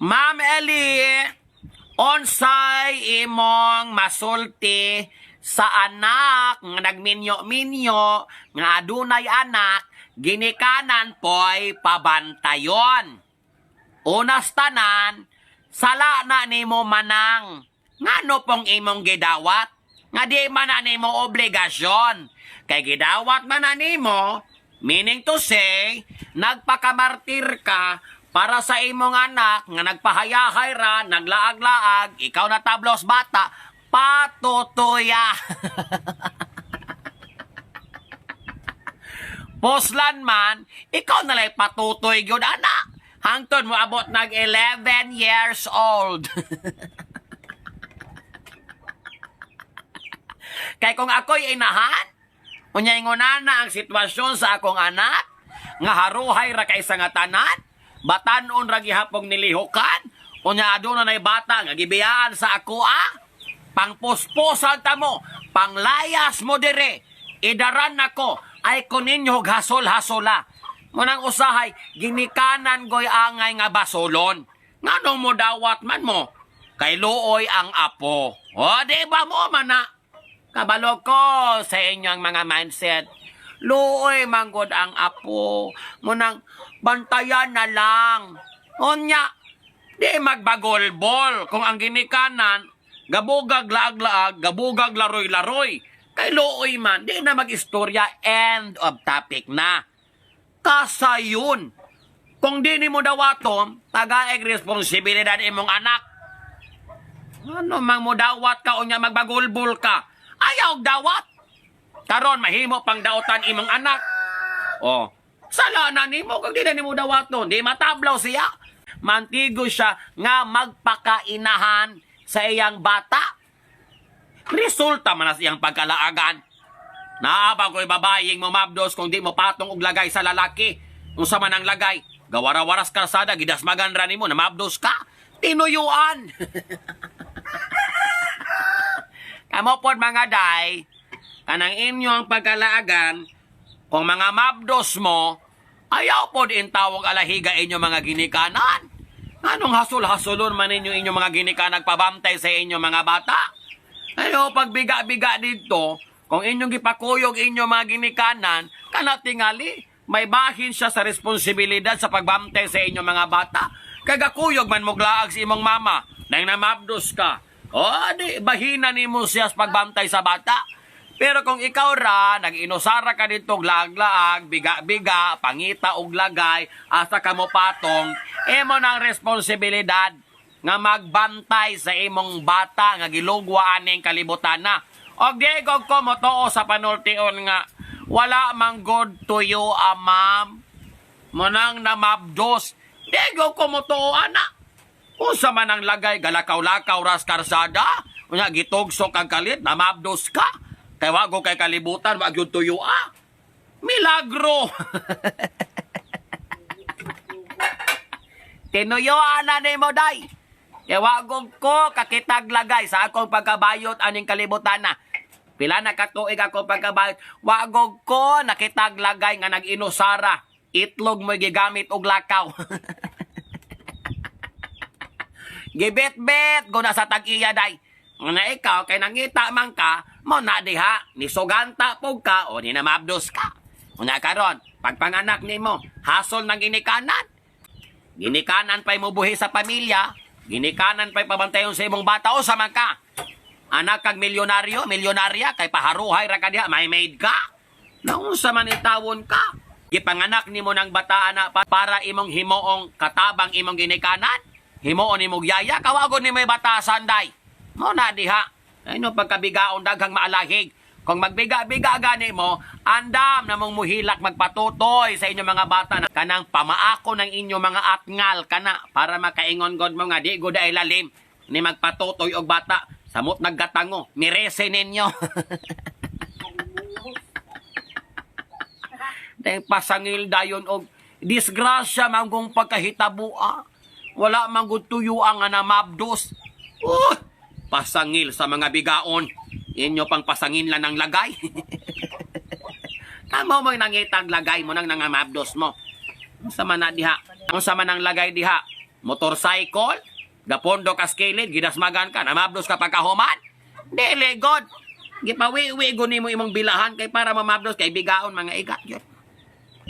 Ma'am Eli, unsay imong masulti sa anak nga nagminyo-minyo nga adunay anak ginikanan poy pabantayon? Unas tanan, sala na nimo manang. Ngano pong imong gidawat? Nga di man na nimo obligasyon. Kay gidawat man na nimo, meaning to say, nagpakamartir ka para sa imong anak nga nagpahayahay ra, naglaag-laag, ikaw na tablos bata, patutuya. Poslan man, ikaw na lay patutoy gyud ana. Hangtod mo abot nag 11 years old. Kay kung ako'y inahan, unya ingon na ang sitwasyon sa akong anak, nga haruhay ra kay sa nga tanan, batanon ra gihapong nilihukan, unya aduna nay bata nga gibiyaan sa ako ah, pangposposan ta mo, panglayas mo dire, idaran nako, ay kuninyo hasol-hasola. Munang usahay, ginikanan goy angay nga basolon. Ngano mo dawat man mo? Kay luoy ang apo. O, di ba mo man na? Kabalo ko sa inyong mga mindset. Luoy manggod ang apo. Munang bantayan na lang. Unya, di magbagolbol kung ang ginikanan, gabugag laag-laag, gabugag laroy-laroy. Kay luoy man, di na mag-istorya, end of topic na. Kasayon. Kung di nimo dawaton, tagaeg responsibilidad imong anak. Ano mang mo dawat ka unya magbagulbol ka? Ayaw dawat. Karon mahimo pang daotan imong anak. Oh, sala na nimo kung di na nimo dawaton, di matablaw siya. Mantigo siya nga magpakainahan sa iyang bata. Resulta man na siyang pagkalaagan. Naa ba ko'y babayeng momabdos kung di mo patong og lagay sa lalaki. Unsa man ang lagay, gawara-waras kalsada, gidasmagan ra nimo, namabdos ka. Tinuyuan. Kamo pod mga day, kanang inyong pagkalaagan, kung mga mabdos mo, ayaw pod intawag alahiga inyo mga ginikanan. Anong hasol-hasolon man ninyo inyong mga ginikanan pabantay sa inyong mga bata? Ayo, pagbiga-biga dito, kung inyong gipakuyog inyong mga ginikanan, kana tingali, may bahin siya sa responsibilidad sa pagbantay sa inyong mga bata. Kagakuyog man moglaag sa imong mama, nang namabdos ka. O, di, bahina nimo siya sa pagbantay sa bata. Pero kung ikaw ra, nag-inusara ka dito, laag-laag, biga-biga, pangita og lagay, asa ka mo patong, imo nang responsibilidad nga magbantay sa imong bata nga gilugwa aning kalibutan na. Og di ko motoo sa panultion nga wala man god tuyo amam monang namabdos. Di ko motoo ana. Unsa man ang lagay galakaw-lakaw ras karsada, unya gitugso kag kalit namabdos ka. Kay wa kay kalibutan wa gyud tuyo ah. Milagro. Tinuyo ana nimo day. Kay wa ko kakitag lagay sa akong pagkabayot aning kalibutan na. Pila na katuig ako pagkabayot. Wa ko nakitag lagay nga nag-inusara. Itlog mo gigamit og lakaw. Gibet-bet guna sa tag-iya day. Nga ikaw kay nangita man ka, mo na diha nisuganta pug ka o ni namabdos ka. Una karon, pagpanganak nimo, hasol ng ginikanan. Ginikanan pa'y mubuhi sa pamilya, ginikanan pa'y pabantayon sa imong bata o sa man ka. Anak kag milyonaryo, milyonarya, kay paharuhay ra ka diha, may maid ka. Naunsa man itawon ka. Gipanganak nimo ng bataan na para imong himuong katabang imong ginikanan. Himuon nimong yaya, kawagon nimo batasan day. Mo na diha. Ay no pagkabigaon daghang maalahig. Kung magbiga-biga gani mo, andam na mong muhilak magpatutoy sa inyong mga bata na kanang pamaako ng inyong mga atngal kana para makaingon god mo nga di gud ay lalim ni magpatutoy og bata samot naggatango mirese ninyo. Dahil pasangil dayon og disgrasya manggong pagkahitabua. Wala manggong tuyo ang nga namabdos. Pasangil sa mga bigaon. Inyo pang pasangin lang ng lagay. Tama mo nangitag lagay mo nang nangamabdos mo. Unsa man na diha? Unsa man ang lagay diha? Motorcycle, gapondo ka kilid, gidasmagan ka, namablos ka pagkahuman. Dili god. Gipawiwi gud nimo imong bilahan kay para mamablos kay bigaon mga iga gyud.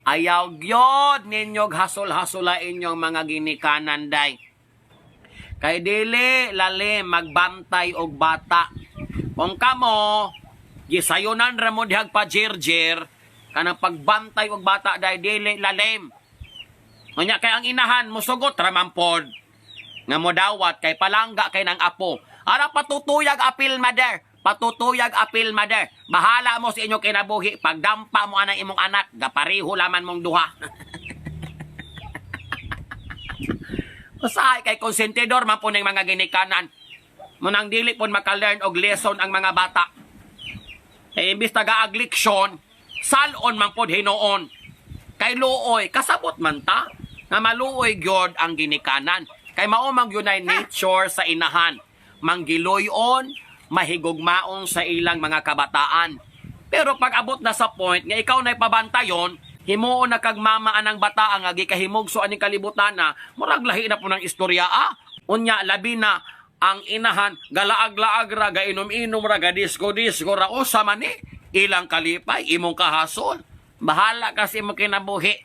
Ayaw gyud ninyog hasol-hasola inyong mga ginikanan, day. Kay dili lalim magbantay og bata. Kung kamo gisayonan ra mo dihag pa jirjir kanang pagbantay og bata, day, dili lalim. Unya kay ang inahan musugot ra man pod nga modawat kay palangga kay nang apo. Ara patutuyag apil, mother. Patutuyag apil, mother. Bahala mo sa inyong kinabuhi. Pagdampa mo anang imong anak, gapareho laman mong duha. Usahay kay konsentidor man po ng mga ginikanan. Munang dili po maka-learn og lesson ang mga bata. Kay imbis tagaag leksyon, salon man pod hinuon. Kay luoy, kasabot man ta nga maluoy gyud ang ginikanan. Kay mao man gyud ay nature sa inahan. Manggiloy-on, mahigugmaon sa ilang mga kabataan. Pero pag abot na sa point nga ikaw na ipabantayon, himuon na kag mama anang bata nga gikahimugso aning kalibutan na, murag lahi na po ng istorya ah. Unya labi na ang inahan galaag-laag ra, gainom-inom ra, gadisco-disco ra, usa man ni ilang kalipay, imong kahasol. Bahala kasi imong kinabuhi.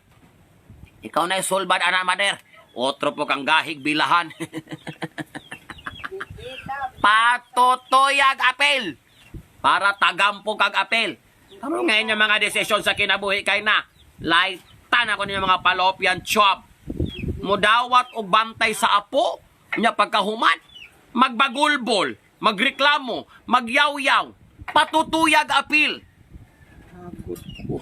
Ikaw na sulbad ana, mader. Otro po kang gahig bilahan. Patutuyag apel. Para tagampo kag apel. Karon ngayon yung mga desisyon sa kinabuhi kay na. Laitan ako ninyo mga fallopian chop. Mudawat og bantay sa apo, nya pagkahuman, magbagulbol, magreklamo, magyawyaw, patutuyag apil. Agod ko.